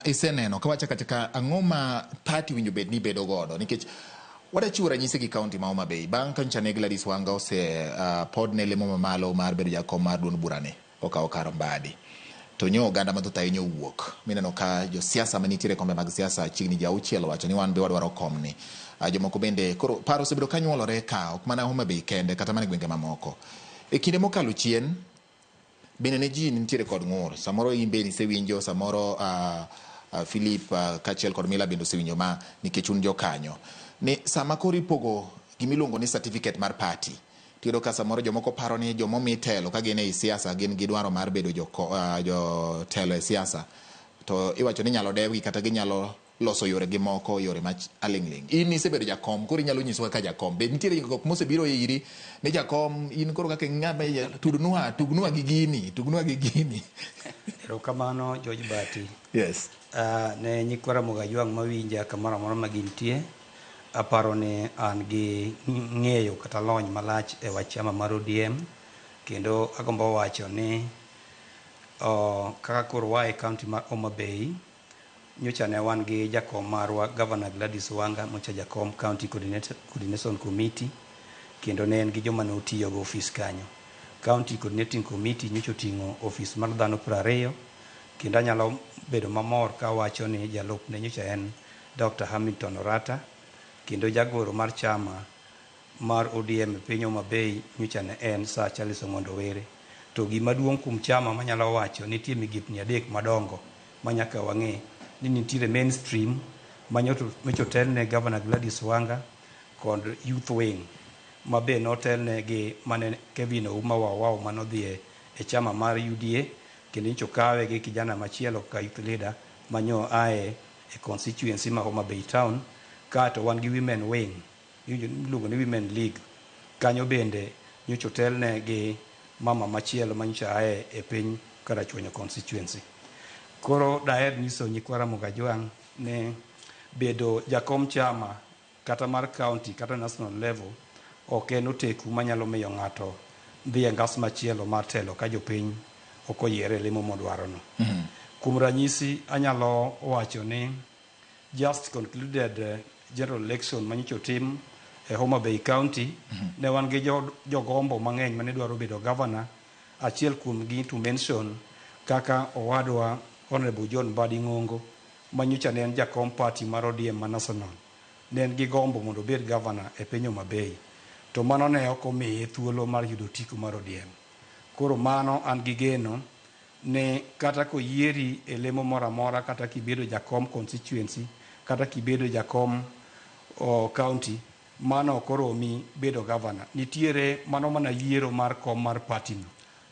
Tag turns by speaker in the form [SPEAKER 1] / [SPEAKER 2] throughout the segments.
[SPEAKER 1] Iseneno kawacha kata ka ang'o ma party winjo bed ni bedo godo nikech wadachiwo ranyisi gi kaunti ma Homa Bay bang' ka nyocha ne Gladys Wanga ose pod ne lemo mamalo mar bedo jakom mar duond burani okawo kar Mbadi to nyo oganda mathoth ahinya owuok mineno ka josiasa manitiere kombe mag siasa chiegni ji auchiel owacho ni wan be wadwaro komni. Jomoko bende koro paro osebedo ka nyuolore ka ok mana Homa Bay kende kata mana e gwenge mamoko. E kinde mokalo chien bende ne ji nitiere kod ng'ur samoro in bende isewinjo samoro Philip kaachiel kod Mila bende osewinjo ma nikech un jokanyo ni sama koro ipogo gimiluongo ni certificate mar party tiyudo ka samoro jomoko paro ni jomomi telo ka gin ei siasa gin gi dwaro mar bedo jotelo e siasa to iwacho ni inyalo dewgi kata ginyalo loso yore gi moko yore ma aling'ling'. In isebedo jakom koro inyalo nyisowa kaka jakom be nitiere gik mosebiro iri ni jakom in koro kaka ng'ama tudnwa tugnwa gi gini tugnwa gi gini.
[SPEAKER 2] Erokamano George Bati.
[SPEAKER 1] Yes.
[SPEAKER 2] Ne nyikwa Ramogi Ajwang' mawinja kamoro amora ma gintie, aparo ni an gi ng'eyo kata lony malach e wach chama mar ODM kendo agombo wacho ni kaka koro waa e kaunti mar Homa Bay, nyocha ne wan gi jakom marwa Governor Gladys Wanga mocha jakom County Coordination Committee kendo ne en gi joma ne otiyogo ofis kanyo. County Coordinating Committee nyocha oting'o ofis mar dhano 20 kendo anyalo bedo mamor kawacho ni jalupne nyocha en Dr. Hamilton Orata kendo jagoro mar chama mar ODM e piny Homa Bay nyocha ne en Sir Charles Ong'ondo Were. To gima duong' kuom chama manyalo wacho nitie migepni adek madongo ma nyaka wang'e ni nitiere mainstream ma nyocha otelne Governor Gladys Wanga kod youth wing ma be notelne gi mane Kevin Ouma Wawau manodhi e chama mar UDA kendo nyocha okawe gi kijana machielo kaka youth leader manyo ae e constituency ma Homa Bay Town. Kato wan gi women wing iluongo ni Women League. Kanyo bende nyocha otelne gi mama machielo manyocha ae e piny Karachuonyo constituency. Koro daher nyiso nyikwa Ramogi Ajwang' ni bedo jakom chama kata mar county kata national level ok en oteku manyalo miyo ng'ato dhi e ngas machielo mar telo ka jopiny ok oyiere e lemo modwarono. Kuom ranyisi anyalo wacho ni just concluded general election manyocha otim e Homa Bay County, ne wan gi jogombo mang'eny mane dwaro bedo governor. Achiel kuomgi to mention kaka owadwa Honorable John Mbadi Ng'ongo manyocha ne en jakom party mar ODM ma national. Ne en gi gombo mondo obed governor e piny Homa Bay. To mano ne ok omiye thuolo mar yudo otiko mar ODM. Koro mano an gi geno ni kata koyieri e lemo moro amora kata kibedo jakom constituency kata kibedo jakom county mano ok oromi bedo governor. Nitiere mano mana yiero mar kom mar party no.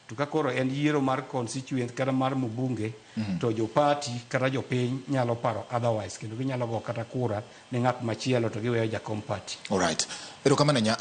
[SPEAKER 2] To ka koro en yiero mar constituent kata mar mbunge to jo party kata jopiny nyalo paro otherwise kendo ginyalo go kata kura ne ng'at machielo to giweyo jakom party.
[SPEAKER 1] Alright. Erokamano nya.